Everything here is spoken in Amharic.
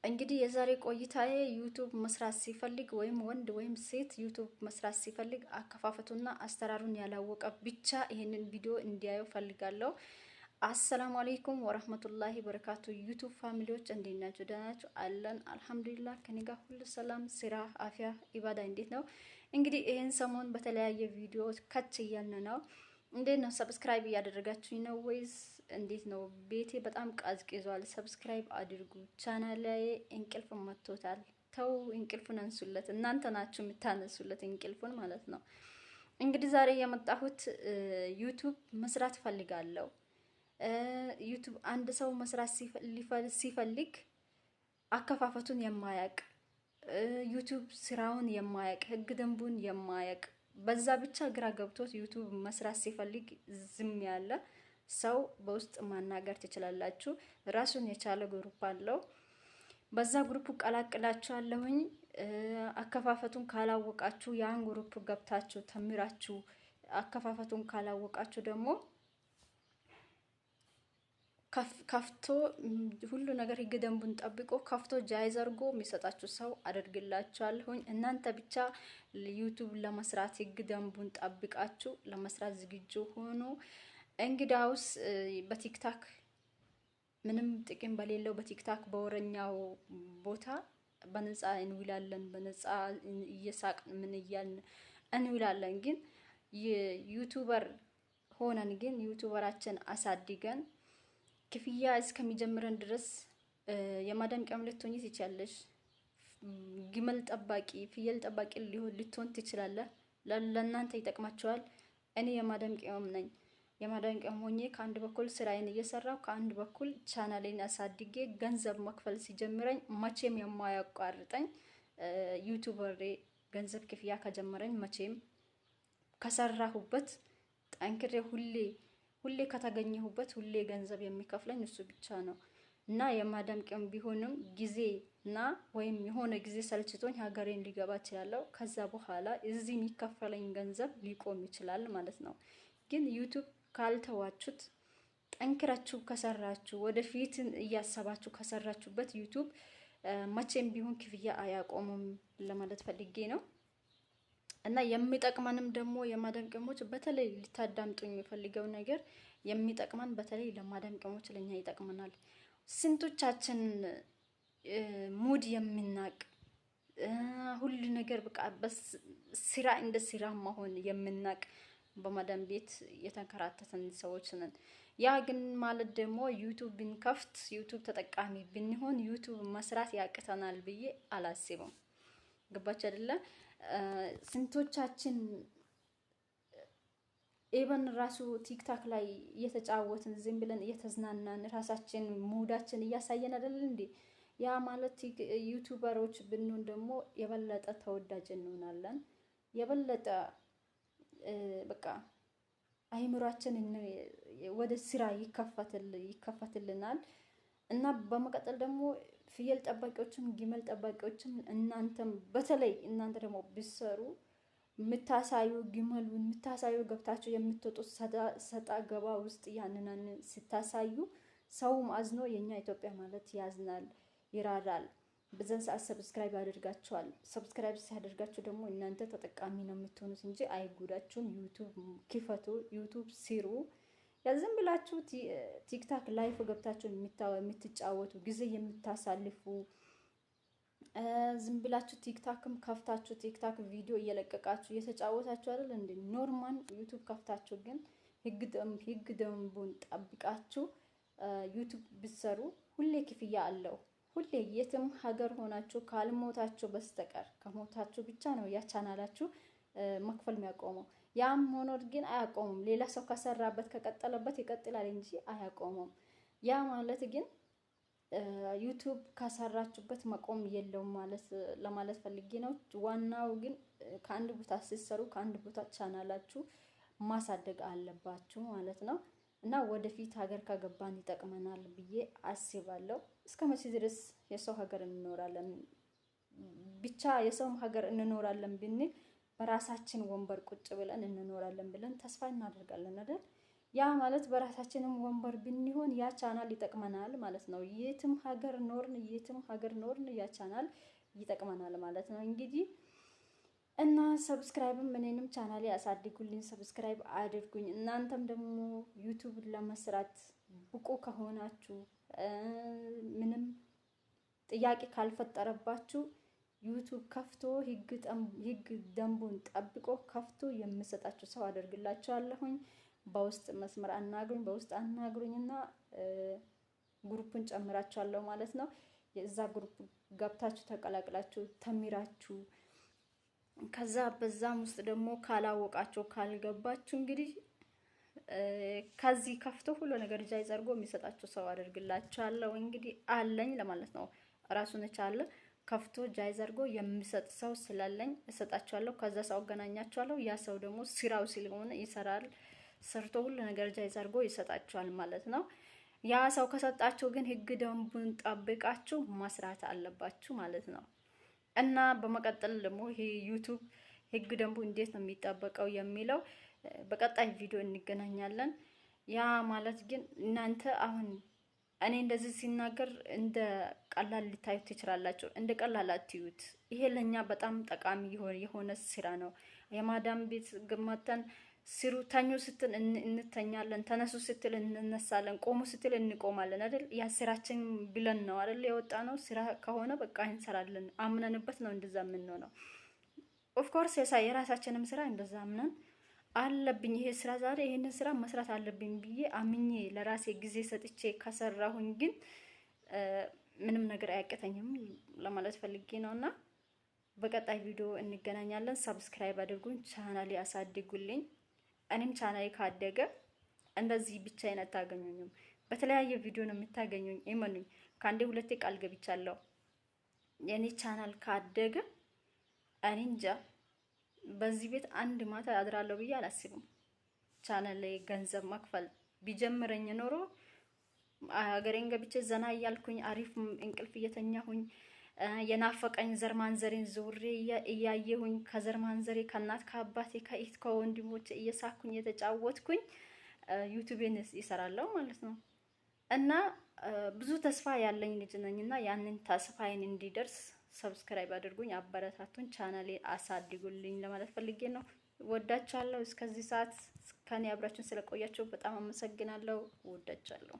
እንግዲህ የዛሬ ቆይታዬ ዩቱብ መስራት ሲፈልግ ወይም ወንድ ወይም ሴት ዩቱብ መስራት ሲፈልግ አከፋፈቱና አሰራሩን ያላወቀ ብቻ ይሄንን ቪዲዮ እንዲያየው ፈልጋለሁ። አሰላሙ አለይኩም ወረህመቱላሂ በረካቱ። ዩቱብ family ዎች እንዴት ናችሁ? ደህና ናችሁ? አለን አልሐምዱሊላህ። ከኔ ጋር ሁሉ ሰላም፣ ስራ፣ አፊያ፣ ኢባዳ እንዴት ነው? እንግዲህ ይሄን ሰሞን በተለያየ ቪዲዮ ከች እያልን ነው። እንዴት ነው? Subscribe እያደረጋችሁኝ ነው ወይስ እንዴት ነው? ቤቴ በጣም ቀዝቅዟል። Subscribe አድርጉ። ቻናል ላይ እንቅልፍ መጥቶታል። ተው እንቅልፉን አንሱለት። እናንተ ናችሁ የምታነሱለት እንቅልፉን ማለት ነው። እንግዲህ ዛሬ የመጣሁት ዩቱብ መስራት ፈልጋለሁ። ዩቱብ አንድ ሰው መስራት ሲፈልግ አከፋፈቱን የማያቅ፣ ዩቱብ ስራውን የማያቅ፣ ህግ ደንቡን የማያቅ፣ በዛ ብቻ ግራ ገብቶት ዩቱብ መስራት ሲፈልግ ዝም ያለ ሰው በውስጥ ማናገር ትችላላችሁ። ራሱን የቻለ group አለው። በዛ group ቀላቅላችኋለሁኝ። አከፋፈቱን ካላወቃችሁ ያን group ገብታችሁ ተምራችሁ፣ አከፋፈቱን ካላወቃችሁ ደግሞ ከፍቶ ሁሉ ነገር ህግ ደንቡን ጠብቆ ከፍቶ ጃይዝ አድርጎ የሚሰጣችሁ ሰው አደርግላችኋለሁኝ። እናንተ ብቻ ዩቱብ ለመስራት ህግ ደንቡን ጠብቃችሁ ለመስራት ዝግጁ ሆኑ። እንግዳውስ በቲክታክ ምንም ጥቅም በሌለው በቲክታክ በወረኛው ቦታ በነፃ እንውላለን፣ በነፃ እየሳቅን ምን እያልን እንውላለን። ግን YouTuber ሆነን ግን ዩቱበራችን አሳድገን ክፍያ እስከሚጀምረን ድረስ የማዳም ቅመም ልትሆኚ ትችያለሽ። ግመል ጠባቂ፣ ፍየል ጠባቂ ልትሆን ትችላለህ። ለእናንተ ይጠቅማቸዋል። እኔ የማዳም ቅመም ነኝ። የማዳም ቅመም ሆኜ ከአንድ በኩል ስራዬን እየሰራው ከአንድ በኩል ቻናሌን አሳድጌ ገንዘብ መክፈል ሲጀምረኝ መቼም የማያቋርጠኝ ዩቱበሬ ገንዘብ ክፍያ ከጀመረኝ መቼም ከሰራሁበት ጠንክሬ ሁሌ ሁሌ ከተገኘሁበት ሁሌ ገንዘብ የሚከፍለኝ እሱ ብቻ ነው። እና የማዳም ቅመም ቢሆንም ጊዜ እና ወይም የሆነ ጊዜ ሰልችቶኝ ሀገሬን ሊገባ እችላለሁ። ከዛ በኋላ እዚህ የሚከፈለኝ ገንዘብ ሊቆም ይችላል ማለት ነው። ግን ዩቱብ ካልተዋችሁት፣ ጠንክራችሁ ከሰራችሁ፣ ወደፊት እያሰባችሁ ከሰራችሁበት ዩቱብ መቼም ቢሆን ክፍያ አያቆምም ለማለት ፈልጌ ነው። እና የሚጠቅመንም ደግሞ የማዳም ቅመሞች በተለይ ልታዳምጡኝ የሚፈልገው ነገር የሚጠቅመን በተለይ ለማዳም ቅመሞች ለኛ ይጠቅመናል። ስንቶቻችን mood የምናቅ፣ ሁሉ ነገር በቃ ስራ እንደ ስራ መሆን የምናቅ በማዳም ቤት የተንከራተተን ሰዎች ነን። ያ ግን ማለት ደግሞ ዩቱብ ብንከፍት፣ ዩቱብ ተጠቃሚ ብንሆን ዩቱብ መስራት ያቅተናል ብዬ አላስብም። ገባች አይደለ? ስንቶቻችን even ራሱ ቲክታክ ላይ እየተጫወትን ዝም ብለን እየተዝናናን ራሳችን mood ኣችን እያሳየን አይደል እንዴ? ያ ማለት ዩቱበሮች ብንሆን ደግሞ የበለጠ ተወዳጅ እንሆናለን። የበለጠ በቃ አይምሯችን ወደ ስራ ይከፈትልናል። እና በመቀጠል ደግሞ ፍየል ጠባቂዎችም ግመል ጠባቂዎችም እናንተም በተለይ እናንተ ደግሞ ብትሰሩ የምታሳዩ ግመሉን የምታሳዩ ገብታችሁ የምትወጡት ሰጣ ገባ ውስጥ ያንናን ስታሳዩ ሰውም አዝኖ የኛ ኢትዮጵያ ማለት ያዝናል፣ ይራራል። በዛን ሰዓት subscribe ያደርጋችኋል። Subscribe ሲያደርጋችሁ ደግሞ እናንተ ተጠቃሚ ነው የምትሆኑት እንጂ አይጎዳችሁም። ዩቱብ ክፈቱ፣ ዩቱብ ስሩ። ያ ዝም ብላችሁ ቲክታክ live ገብታችሁ የምትጫወቱ፣ ጊዜ የምታሳልፉ፣ ዝም ብላችሁ ቲክታክም ከፍታችሁ ቲክታክ ቪዲዮ እየለቀቃችሁ እየተጫወታችሁ አይደል እንዴ? Normal ዩቱብ ከፍታችሁ ግን ህግ ደንቡን ጠብቃችሁ ዩቱብ ብትሰሩ ሁሌ ክፍያ አለው። ሁሌ የትም ሀገር ሆናችሁ ካልሞታችሁ በስተቀር፣ ከሞታችሁ ብቻ ነው ያ ቻናላችሁ መክፈል የሚያቆመው። ያም ሆኖ ግን አያቆሙም። ሌላ ሰው ከሰራበት ከቀጠለበት ይቀጥላል እንጂ አያቆሙም። ያ ማለት ግን ዩቱብ ከሰራችሁበት መቆም የለውም ማለት ለማለት ፈልጌ ነው። ዋናው ግን ከአንድ ቦታ ስትሰሩ ከአንድ ቦታ ቻናላችሁ ማሳደግ አለባችሁ ማለት ነው። እና ወደፊት ሀገር ከገባን ይጠቅመናል ብዬ አስባለሁ። እስከ መቼ ድረስ የሰው ሀገር እንኖራለን? ብቻ የሰውም ሀገር እንኖራለን ብንል በራሳችን ወንበር ቁጭ ብለን እንኖራለን ብለን ተስፋ እናደርጋለን አይደል? ያ ማለት በራሳችንም ወንበር ብንሆን ያ ቻናል ይጠቅመናል ማለት ነው። የትም ሀገር ኖርን፣ የትም ሀገር ኖርን ያ ቻናል ይጠቅመናል ማለት ነው። እንግዲህ እና subscribe ም እኔንም ቻናሌ ያሳድጉልኝ፣ subscribe አድርጉኝ። እናንተም ደግሞ YouTube ለመስራት ብቁ ከሆናችሁ፣ ምንም ጥያቄ ካልፈጠረባችሁ፣ YouTube ከፍቶ ህግ ደንቡን ጠብቆ ከፍቶ የምሰጣችሁ ሰው አደርግላችኋለሁኝ። በውስጥ መስመር አናግሩኝ፣ በውስጥ አናግሩኝና group ን ጨምራችኋለሁ ማለት ነው። የዛ group ገብታችሁ ተቀላቅላችሁ ተምራችሁ ከዛ በዛም ውስጥ ደግሞ ካላወቃችሁ ካልገባችሁ እንግዲህ ከዚህ ከፍቶ ሁሉ ነገር ጃይዝ አድርጎ የሚሰጣችሁ ሰው አደርግላችኋለሁ። እንግዲህ አለኝ ለማለት ነው። ራሱን የቻለ ከፍቶ ጃይዝ አድርጎ የሚሰጥ ሰው ስላለኝ እሰጣችኋለሁ። ከዛ ሰው አገናኛችኋለሁ። ያ ሰው ደግሞ ስራው ስለሆነ ይሰራል። ሰርቶ ሁሉ ነገር ጃይዝ አድርጎ ይሰጣችኋል ማለት ነው። ያ ሰው ከሰጣችሁ ግን ህግ ደንቡን ጠብቃችሁ መስራት አለባችሁ ማለት ነው። እና በመቀጠል ደግሞ ይሄ YouTube ህግ ደንቡ እንዴት ነው የሚጠበቀው የሚለው በቀጣይ ቪዲዮ እንገናኛለን። ያ ማለት ግን እናንተ አሁን እኔ እንደዚህ ሲናገር እንደ ቀላል ልታዩት ትችላላችሁ። እንደ ቀላል አትዩት። ይሄ ለኛ በጣም ጠቃሚ የሆነ ስራ ነው። የማዳም ቤት ግመተን ስሩ፣ ተኙ ስትል እንተኛለን፣ ተነሱ ስትል እንነሳለን፣ ቆሙ ስትል እንቆማለን አይደል? ያ ስራችን ብለን ነው አይደል የወጣ ነው። ስራ ከሆነ በቃ እንሰራለን፣ አምነንበት ነው እንደዛ የምንሆነው። Of course የራሳችንም ስራ እንደዛ አምነን አለብኝ፣ ይሄ ስራ ዛሬ ይሄንን ስራ መስራት አለብኝ ብዬ አምኜ ለራሴ ጊዜ ሰጥቼ ከሰራሁኝ ግን ምንም ነገር አያቅተኝም ለማለት ፈልጌ ነውና በቀጣይ ቪዲዮ እንገናኛለን። Subscribe አድርጉኝ፣ ቻናሌ አሳድጉልኝ። እኔም ቻናሌ ካደገ እንደዚህ ብቻዬን አታገኙኝም። በተለያየ ቪዲዮ ነው የምታገኙኝ። እመኑኝ፣ ከአንዴ ሁለቴ ቃል ገብቻለሁ። የኔ ቻናል ካደገ እኔ እንጃ በዚህ ቤት አንድ ማታ አድራለሁ ብዬ አላስብም። ቻናል ላይ ገንዘብ መክፈል ቢጀምረኝ ኖሮ ሀገሬን ገብቼ ዘና እያልኩኝ አሪፍ እንቅልፍ እየተኛሁኝ የናፈቀኝ ዘር ማንዘሬን ዞሬ እያየሁኝ ከዘር ማንዘሬ ከእናት ከአባቴ ከእህት ከወንድሞቼ እየሳኩኝ እየተጫወትኩኝ YouTube ኤን ይሰራለሁ ማለት ነው። እና ብዙ ተስፋ ያለኝ ልጅ ነኝና ያንን ተስፋዬን እንዲደርስ subscribe አድርጉኝ፣ አበረታቱን፣ ቻናሌ አሳድጉልኝ ለማለት ፈልጌ ነው። ወዳችኋለሁ። እስከዚህ ሰዓት ከኔ አብራችሁን ስለቆያችሁ በጣም አመሰግናለሁ። ወዳችኋለሁ።